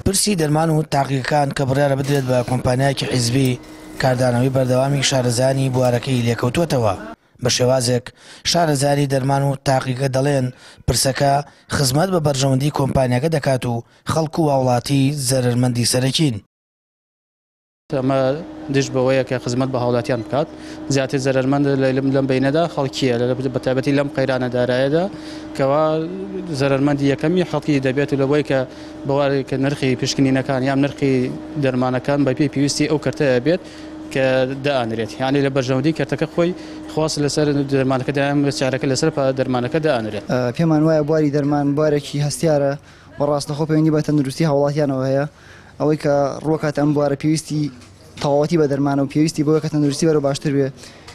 پرسی دەرمان و تاقیگەکان کە بڕیارە بدرێت بە کۆمپانیایەکی حیزبی، کاردانەوەی بەردەوامی شارەزایانی بوارەکەی لێکەوتووەتەوە، بە شێوازێک شارەزایانی دەرمان و تاقیگە دەڵێن پرسەکە خزمەت بە بەرژەوەندی کۆمپانیاکە دەکات و خەڵک و هاوڵاتی زەرەرمەندی سەرەکین. ئەمە دژ بەوەیە کە خزمەت بە هاوڵاتیان بکات، زیاتر زەرەرمەند لەم بەینەدا خەڵکیە، بە تایبەتی لەم قەیرانە دارایەدا کەوا زەرەرمەندی یەکەمی خەڵکی دەبێت و لەوەی کە بەوارێک کە نرخی پشکنینەکان یان نرخی دەرمانەکان بە پێی پێویستی ئەو کەرتە بێت کە دائەنرێت، یعنی لە بەرژەوەندی کەرتەکە خۆی خواست لەسەر دەرمانەکە دایان سعرەکە لەسەر دەرمانەکە دائەنرێت. پێمان وایە بواری دەرمان بوارێکی هەستیارە و ڕاستەخۆ پەیوەندی بە تەندروستی هاوڵاتیانەوە هەیە، ئەوەی کە ڕووەکاتە ئەم بوارە پێویستی تەواوەتی بە دەرمانە و پێویستی بەوەیە کە تەندروستی بەرەو باشتر بێ،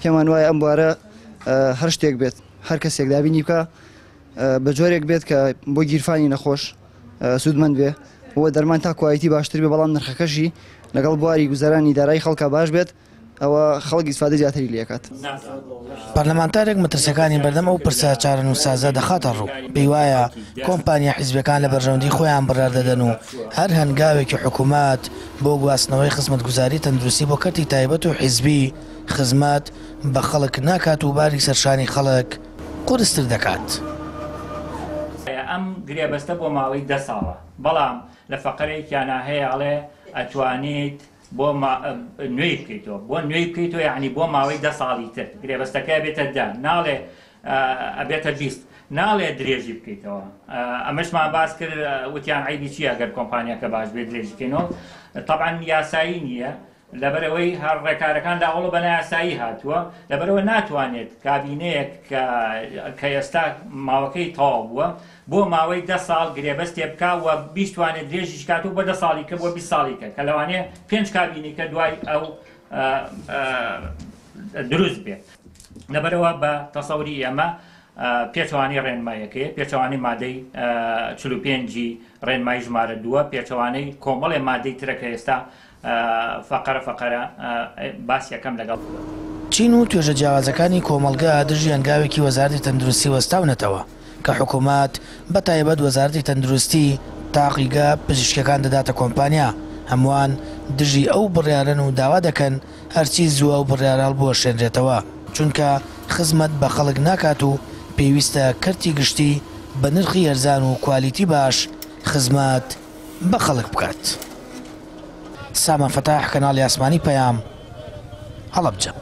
پێمان وایە ئەم بوارە هەر شتێک بێت هەر کەسێک دابینی بکا بە جۆرێک بێت کە بۆ گیرفانی نەخۆش سوودمەند بێ و دەرمان تا کوالێتی باشتر بێ، بەڵام نرخەکەشی لەگەڵ بواری گوزەرانی دارایی خەڵکا باش بێت، ئەوە خەڵک ئیسفادەی زیاتری لێ ئەکات. پەرلەمانتارێک مەترسیەکانی بەردەم ئەو پرسە چارەنووسسازە دەخاتە ڕوو، پێیوایە کۆمپانیا حیزبیەکان لە بەرژەوەندی خۆیان بڕیار دەدەن و هەر هەنگاوێکی حکومەت بۆ گواستنەوەی خزمەتگوزاری تەندروستی بۆ کەرتی تایبەت و حیزبی خزمەت بە خەڵک ناکات و باری سەرشانی خەڵک قورستر دەکات. ئەم گرێبەستە بۆ ماوەی دە ساڵە، بەڵام لە فەقەرەیەکیانا هەیە ئەڵێ ئەتوانیت بۆ نوێی بکەیتەوە بۆ نوێی بکەیتەوە یعنی بۆ ماوەی دە ساڵی تر گرێبەستەکە بێتە دە ناڵێ ئەبێتە 20 ناڵێ درێژی بکەیتەوە ئەمەشمان باس کرد وتیان عیبی چییە گەر کۆمپانیاکە باش بێت درێژی بکەینەوە طبعا یاسایی نییە لەبەرئەوەی هەر ڕێکارەکان لە ئەوڵ بە نایاسایی هاتووە لەبەرئەوە ناتوانێت کابینەیەک کە ئێستا ماوەکەی تەواو بووە بۆ ماوەی دە ساڵ گرێبەستێ بکا و بیشتوانێت درێژیش کاتەوە بۆ دە ساڵی کە بۆ 20 ساڵی کە کە لەوانەیە پێنج کابینەی کە دوای ئەو دروست بێت لەبەرەوە بە تەسەوری ئێمە پێچەوانەی ڕێنمایەکەیە، پێچەوانەی مادەی 45 ی ڕێنمایی ژمارە دووە، پێچەوانەی کۆمەڵێ مادەی ترە کە ئێستا فەقەرە فەقەرە باسی ئەکەم لەگەڵ. چین و توێژە جیاوازەکانی کۆمەڵگە دژی هەنگاوێکی وەزارەتی تەندروستی وەستاونەتەوە کە حکومەت بە تایبەت وەزارەتی تەندروستی تاقیگە پزیشکیەکان دەداتە کۆمپانیا، هەمووان دژی ئەو بڕیارەن و داوا دەکەن هەرچی زووە ئەو بڕیارە هەڵبوەشێنرێتەوە، چونکە خزمەت بە خەڵک ناکات و پێویستە کەرتی گشتی بە نرخی هەرزان و کوالیتی باش خزمەت بە خەڵک بکات. سامان فەتاح، کەناڵی ئاسمانی پەیام، هەڵەبجە.